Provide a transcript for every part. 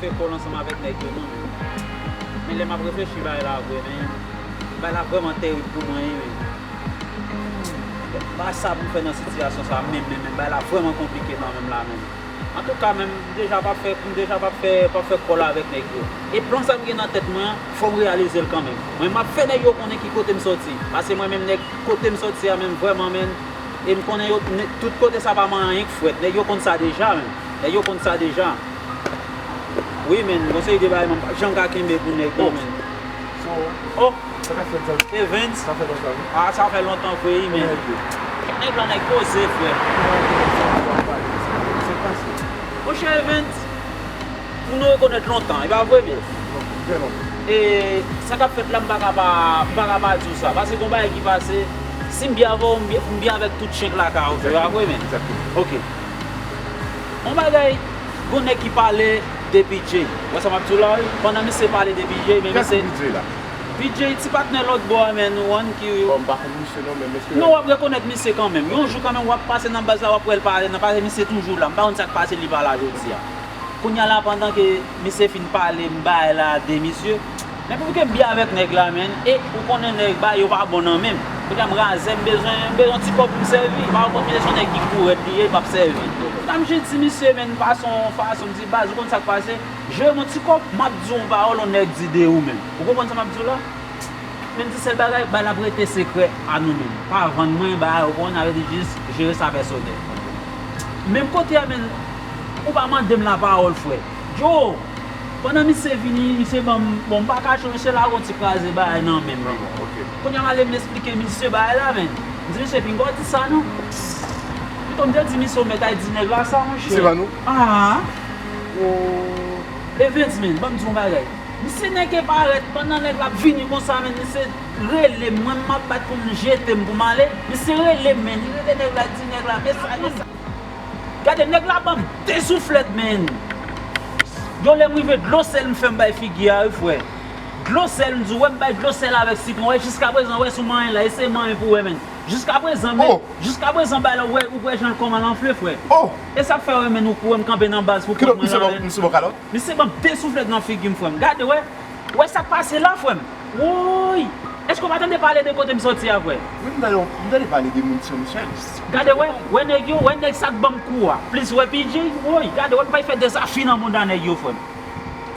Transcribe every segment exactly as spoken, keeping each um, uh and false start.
Fè kòl ansanm avèk nèg yo non, men. Men lè m ap reflechi bay la vre, men bay la vrèman tèrib pou mwen, wi, men. Pa sa pou m fè nan sitiyasyon sa menm, men, men bay la vrèman konplike nan menm la, men. Antouka, men, m deja p ap fè, m deja p ap fè, p ap fè kòl avèk nèg yo. E plan sa m gen nan tèt mwen an, fò m reyalize l kanmenm. Mwen, m ap fè nèg yo konnen ki kote m sòti. Paske mwen menm, nèg kote m sòti a, menm vrèman, men, e m konnen yo, ne- tout kote sa pa manyen anyen k frèt. Nèg yo konn sa deja, men. Nèg yo konn sa deja. Wi, men, gon seri de bagay, men, m pa janm ka kenbe pou nèg, non, men. So, oh, sa ka fèt sa. Evans. Sa fè lontan, wi. Ah, sa fè lontan vre, wi, men. Nèg yo. Nèg la, nèg poze, frè. Sa k pase? Monchè Evans, moun nou rekonèt lontan, e pa vre, men? Trè lontan. E sa k ap fèt la, m pa ka pa, m pa ka pa di w sa. Paske gon bagay ki pase, si m byen avè w, m byen, m byen avèk tout chen k lakay ou, e pa vre, men? Egzakteman. Ok. On bagay, gon nèg ki pale de P J. Wè sa m ap di w la, wi? Pandan misye pale de P J, men misye. P J, ti patnè lòt bò a, men, nou wè ki. Bon, m pa konn misye non, men mesye. Non, w ap rekonèt misye kanmenm. Yon jou kanmenm, w ap pase nan baz la, w ap wè l pale nan, paske misye toujou la. M pa konn sa k pase li pa la jodi a. Kounye a la, pandan ke misye fin pale, m bay la de misye. Men pou ke m byen avèk nèg la, men, e ou konnen nèg ba yo pa bon nan men m. Kounye a m razè, m bezwen, m bezwen ti kòb pou m sèvi. Pa konn misye se yon nèg ki kourèt li ye, m ap sèvi. La m jis di misye, men, fason, fason m di baz, ou konn sa k pase? Jere m yon ti kòb, m ap di w yon pawòl, yon nèg di de ou menm. Ou konprann sa m ap di w la? Men m di sèl bagay, bay la pou rete sekrè a nou menm. Pa vann mwen, bay, ou konn, avè di jis jere sa pèsonèl. Menm kote a, men, ou pa mande m lapawòl, frè. Djo, pandan misye vini, misye ban m, bon, m pa kache w, misye lage yon ti kraze bagay nan men m, men. Kounye a m ale m esplike misye bagay la, men. M di misye, pinga w di sa, non. Pito m te di misye, ou mèt al di nèg la sa, monchè. Misye ban nou? Ah. Evans, men, ban m di yon bagay. Misye nèg e parèt, pandan nèg la ap vini konsa, men, misye rele m, mwen m ap bat pou m jete m pou m ale. Misye rele m, men, li rele nèg la, di nèg la, men sa, men sa. Gade, nèg la ban m de souflèt, men. Yon lè m rive, dlo sèl m fè m bay figi a, wi, frè. Dlo sèl, m di w, wè m bay dlo sèl avèk sitwon, wè, jiskaprezan, wè, sou manyen la, eseye manyen pou wè, men. Jiskaprezan, men, jiskaprezan, bay la, ou wè, ou wè jan l kòman l anfle, frè. E sa k fè, wè, men, ou kwè m kanpe nan baz pou kont mwen la, men. Misye ban w kalòt? Misye ban m de souflèt nan figi m, frè m. Gade, wè. Wè sa k pase la, frè m. Woy! Èske w pa tande pale de kote m sòti a, frè? Wi, m tande, m tande pale de moun San Michèl. Gade, wè, wè nèg yo, wè nèg sa k ban m kou a. Plis, wè P J, woy, gade, wè m pral fè dezafi nan mouda nèg yo, frè m.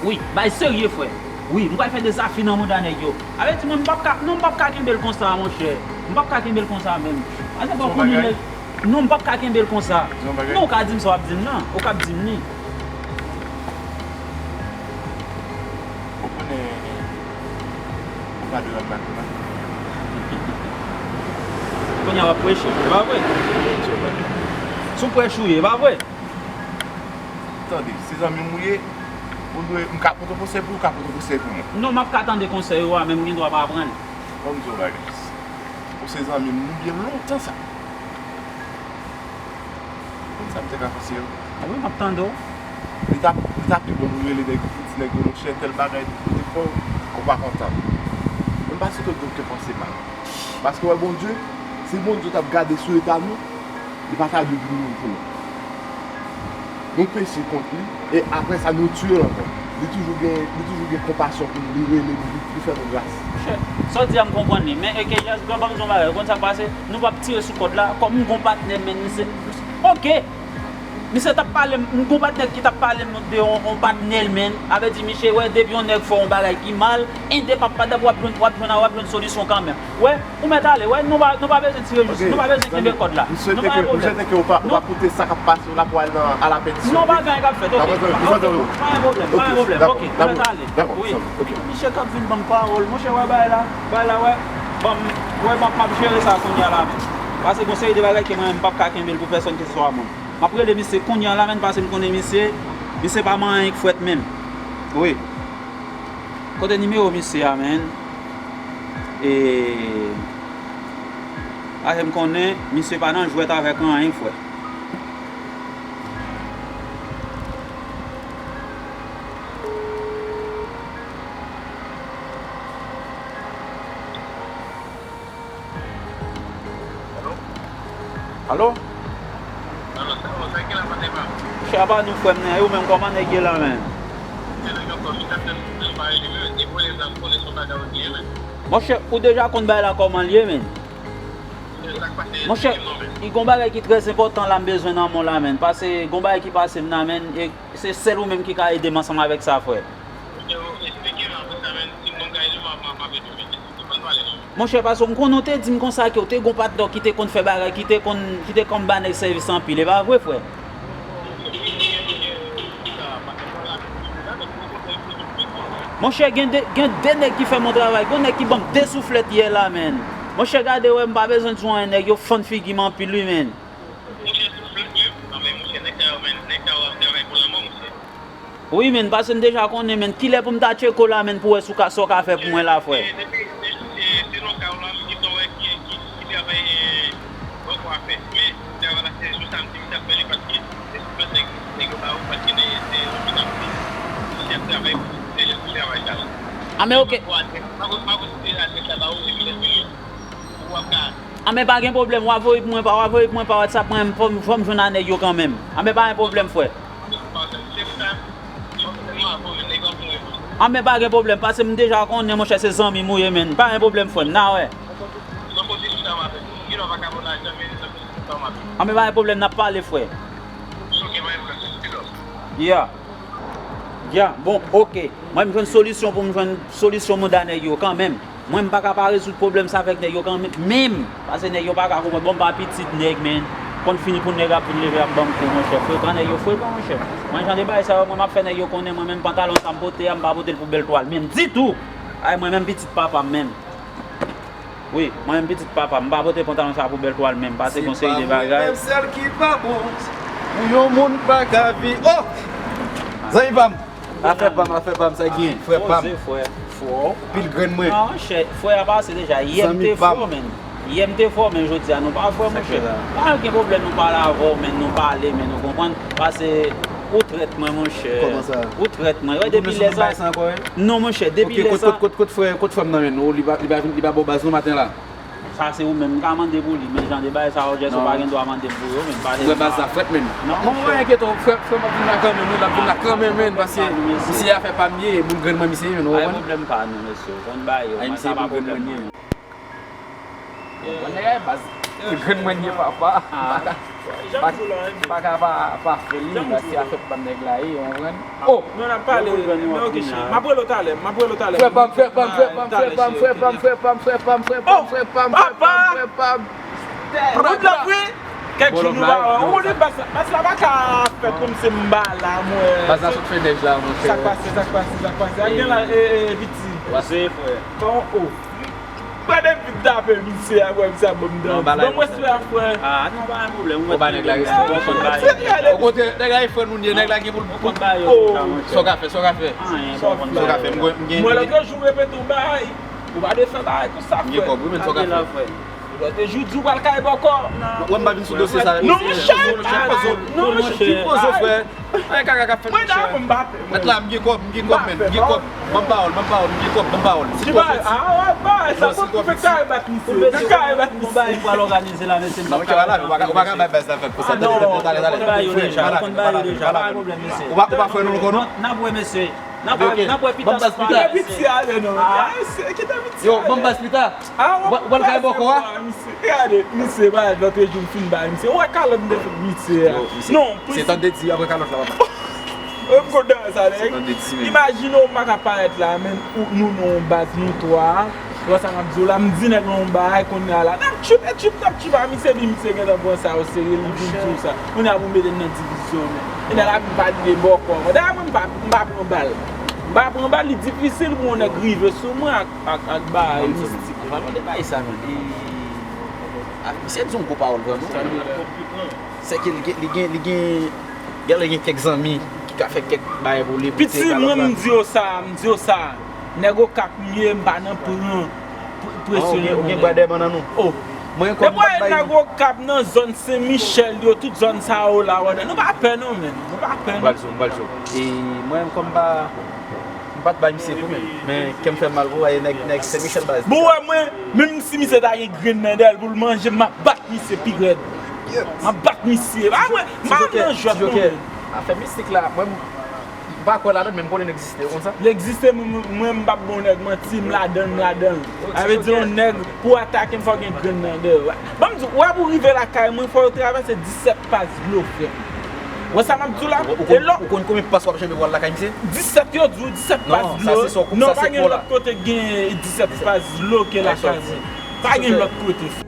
Wi, bay serye, frè. Wi, m pral fè dezafi nan mouda nèg yo. Avè di mwen, m p ap ka, non, m p ap ka kenbe l konsa, monchè. M p ap ka kenbe l konsa menm. Pase fò konnen nèg. Non, m p ap ka kenbe l konsa. Di yon bagay. Non, ou ka di m sa w ap di m nan. Ou ka di m li. Ou konnen, ou pa dwe wè m maten an. Kounye a w ap preche, e pa vre? Sou prèch ou ye, e pa vre? Tande, se zanmi m ou ye, ou dwe, m ka pote konsèy pou ou, ou ka pote konsèy pou mwen. Non, m ap ka tande konsèy ou a, men m gen dwa pa pran l. Ban m di w yon bagay. Ou se zanmi m, nou byen lontan sa. Konn sa m te ka konseye w? Wi, m ap tande w. Li t ap, li t ap pi bon pou w rele nèg, pou di nèg yo, monchè, tèl bagay, kote fò, ou pa kontan. Mwen pa swete w gen okenn panse mal. Paske, wè, Bondye, si Bondye t ap gade sou eta nou, li pa ta dwe vin mouri pou nou. Nou peche kont li, e apre sa, nou tiye l ankò. Li toujou gen, li toujou gen konpasyon pou nou, li rele nou, li, li fè nou gras. Monchè, sa w di a, m konprann li. Men, e ke yès, ban m di yon bagay, ou konn sa k pase? Nou p ap tire sou kòd la, kòm m gon patnè, men misye, oke! Misye t ap pale m, m gon patnè ki t ap pale m de yon, yon patnè l, men. Avè di, misye, wè, depi yon nèg fè yon bagay ki mal, ende p ap, p ap, w ap jwenn, w ap jwenn, w ap jwenn solisyon kanmenm. Wè, ou mèt ale, wè, nou pa, nou pa bezwen tire jous, nou pa bezwen kenbe kòd la. Nou pa gen pwoblèm. M swete ke, m swete ke ou pa, ou pa koute sa k ap pase w la pou al nan, a la pèdisyon. Non, pa gen anyen k ap fèt, oke. Pa gen pwoblèm, pa gen pwoblèm, oke, nou mèt ale. Wi. Misye k ap vin ban m pawòl, monchè, wè, bay la, bay la, wè. Ban m, wè, m ap, m ap jere sa kounye a la, men. Paske gon seri de bagay ke mwen menm m p ap ka kenbe l pou pèsonn ke se swa moun. M ap rele misye kounye a la, men, paske m konnen misye, misye pa manyen k frèt menm. Wi. Kote nimewo misye a, men? E, paske m konnen misye pa nan jwèt avèk anyen, frè. Alo? Alo, sa yo, sa ki la maten pa? Chaba nou, frè m, nan, e ou menm, kòman nèg ye la, men? Monchè, ou deja konn bagay la kòman l ye, men. Monchè, i gon bagay ki trè enpòtan la m bezwen nan men w la, men. Pase gon bagay ki pase m la, men. E se sèl ou menm ki ka ede m ansanm avèk sa, frè. Monchè, pase m konnen w te di m konsa ke w te gon patnè w ki te konn fè bagay, ki te konn, ki te konn ba nèg sèvis anpil, e pa vre, frè? Monchè, gen de, gen de nèg ki fè m yon travay. Gon nèg ki ban m de souflèt yè la, men. Monchè, gade, wè, m pa bezwen di w anyen, nèg yo fann figi m anpil, wi, men. Wi, men, pase m deja konnen, men. Kilè pou m ta tcheke w la, men, pou wè si w ka, sa w ka fè pou mwen la, frè? Bon, bon, afè. Men, travay la, se jou samdi, m t ap fè li paske se sou plas nèg, nèg yo ba ou, paske nèg se yon moun ap di, chèf travay pou se lè pou travay la. Ah, men ok. Ou adrès, pa konn, pa konn si se adrès la ba ou, epi lè fini, ou ap ka. Ah, men pa gen pwoblèm, w a voye pou mwen pa, w a voye pou mwen pa WhatsApp, mwen, fò m, fò m jwenn a nèg yo kanmenm. Ah, men pa gen pwoblèm, frè. Chèf sa, chèf sa, mwen, mwen ap voye nèg yo pou mwen. Ah, men pa gen pwoblèm, pase m deja konnen, monchè, se zanmi m ou ye, men. Pa gen pwoblèm, frè m, n a wè. Nan pwosedi sa w ap fè, moun ki la pa ka ba w lajan, men nan pwosedi sa w ap fè. Ah, men pa gen pwoblèm, n ap pale, frè. Ok, pa gen pwoblèm, se sou kilòs. Yeah. Yeah, bon, ok. Mwen, m jwenn solisyon pou m jwenn solisyon mouda nèg yo kanmenm. Mwen, m pa ka pa rezoud pwoblèm sa avèk nèg yo kanmenm. Menm, pase nèg yo pa ka konprann. Bon, m pa pitit nèg, men. Konn fini pou nèg ap vin leve ap ban m kou, monchè. Frekan, nèg yo frekan, monchè. Mwen, jan de bagay sa yo, mwen, m ap fè nèg yo konnen, mwen menm, pantalon sa m pote a, m pa pote l pou bèl twal menm ditou. Ay, mwen menm, pitit papa m menm. Wi, mwen menm pitit papa, m pa pote pantalon sa pou bèl twal menm, pase gon seri de bagay. Se pa mwen menm sèl ki pa bon, pou yon moun pa ka vi-, oh! Zanmi pa m, afè pa m, afè pa m, sa gen, frè pa m. Poze, frè, fò. Pil grenn mwen. Non, monchè, frè a pase deja, yè m te fò, men. Yè m te fò, men jodi a nou pa fò, monchè. Pa gen pwoblèm, nou pale avè w, men nou pale, men nou konprann. Pase ou trèt mwen, monchè. Kòman sa? Ou trèt mwen. Wè, depi lè sa. Non, monchè, depi lè sa. Kot, kot, kot, kot frè, kot frè m nan men nou? Li pa, li pa vin, li pa ba w baz nou maten la? Sa se ou menm, m ka mande pou li, men jan de bagay sa yo, Jess, ou pa gen dwa mande m pou yo, men pa de. Frè baz la frèt, men. Non, non, monchè. Enkyete w, frè, frè m ap vin la kanmenm, wi, l ap vin la kanmenm, men, pase misye afè pa m ye, moun grenn mwen misye ye, men, ou konprann? Pa gen pwoblèm pa nou, mesye, ou konn bagay yo, mwen sa pa pwoblèm mwen. Bon, nèg la e baz. Grenn mwen ye papa. M pa ka, pa ka pa, pa fè li, paske afè pa nèg la ye, ou konprann? Oh! Non, n ap pale, men ok, cheri. M ap rele w talè, m ap rele w talè. Frè pa m, frè pa m, frè pa m, frè pa m, frè pa m, frè pa m, frè pa m, frè pa m, frè pa m, frè pa m, frè pa m. Wood la vre. Kèk jou nou pa wè. Ou konnen baz la, baz la pa ka fè kòmsi m pa la, mwen. Baz la sot fè nèj la, monchè. Sa k pase, sa k pase, sa k pase? A gen la, e, e, piti. Pase, frè. Bon, oh. Mwen depi m tape misye a, wè misye a ban m dan. Ban m respè a, frè. Ah, non, pa gen pwoblèm. Ou ba nèg la respè, ou konn bagay. Okontrè, nèg la e frè nou ye, nèg la gen pou l. Ou konn bagay yo deja, monchè. Sa w ka fè, sa w ka fè. Anyen, ou konn bagay yo. Sa w ka fè, m gen, m gen. Mwen lòt jou repete yon bagay. Ou pa dwe fè bagay konsa, frè. M gen kòb, wi, men sa w ka fè. Lòt jou di w pral kay bòkò. Wè m pa vin sou dosye sa. Non, monchè. Non, monchè. Poze w, frè. Ay, kaka k ap fèt, monchè. Mwen dayè, mwen m pa pè, mwen. Mèt la, m gen kòb, m gen kòb, men. M gen kòb. Ban m pawòl, ban m pawòl, m gen kòb, ban m pawòl. Silvouplè, piti. Ah, wè, ba, sa pou fè kare bat misye. Fè kare bat misye. Ou pral òganize la, mesye. Non, monchè, pa la, ou pa ka, ou pa ka bay baz la fèt pou sa. Tande, tande, tande, tande. Ou konn bagay yo deja, ou konn bagay yo deja, pa gen pwoblèm, mesye. Ou pa, ou pa frè nou ankò, non? N ap wè, mesye. N ap wè, n ap wè pita. Ban m baz pita. Kite piti ale, non. Ah. Kite piti ale. Yo, ban m baz pita. Ah, ou pral kay bòkò a? Gade, misye, ba, lòt jou m fin bay misye. Ou wè kalòt m te fè misye a? Non, se tande di apre kalòt la, papa. Ou m konn sa, nèg. Imajine w, m pa ka parèt la, men nou nan yon baz, nou twa. Wè sa m ap di w la, m di nèg lan yon bagay, kounye a la. N ap tchoup, e tchoup, n ap tchoup a misye, epi misye gentan pran sa oserye, li vin di w sa. Kounye a pou mete n nan divizyon, men. E nèg la vin pale de bòkò. Dayè, mwen, m pa, m pa pran bal. M pa pran bal, li difisil pou yon nèg rive sou mwen ak, ak, ak bagay mistik. An palan de bagay sa, men, li, a, misye di yon gwo pawòl vrèman. Sèke li gen, li gen, li gen, genlè gen kèk zanmi ki ka fè kèk bagay pou li, pou li te. Piti, mwen, m di w sa, m di w sa. Nèg Okap m ye, m pa nan pran pre-, presyon. Ou gen bwa dèyè bann nan nou. Oh. Mwen, kòm m pa bay. Nèg Okap nan zòn Sen Michèl yo, tout zòn sa yo la, wè, nou pa pè non, men. Nou pa pè non. M pral di w, m pral di w. E mwen, kòm m pa M pa t bay misye kou, men, men kè m fè m mal pou, e nèg, nèg Sen Michèl baz. Bon, wè, mwen, menm si misye ta gen grenn nan dèyè l pou l manje, m ap bat misye pi rèd. M ap bat misye. A, mwen, m pa nan jwèt non, men. Afè mistik la, mwen, m, Pa kwè ladan l, men m konnen l egziste, ou konn sa? Li egziste, mwen, mwen, mwen, m p ap ba yon nèg manti, m ladan l, m ladan l. Sa vle di yon nèg, pou atake m, fò gen grenn nan deyò. Ban m di w, wè pou rive lakay mwen, fò yo travèse disèt pas dlo, frè m. Wè sa m ap di w la? Ou konn, ou konn konbyen pas w ap janbe pou al lakay misye? Disèt yo di w, disèt pas dlo. Non, pa gen lòt kote gen disèt pas dlo ke lakay mwen. Pa gen lòt kote, frè.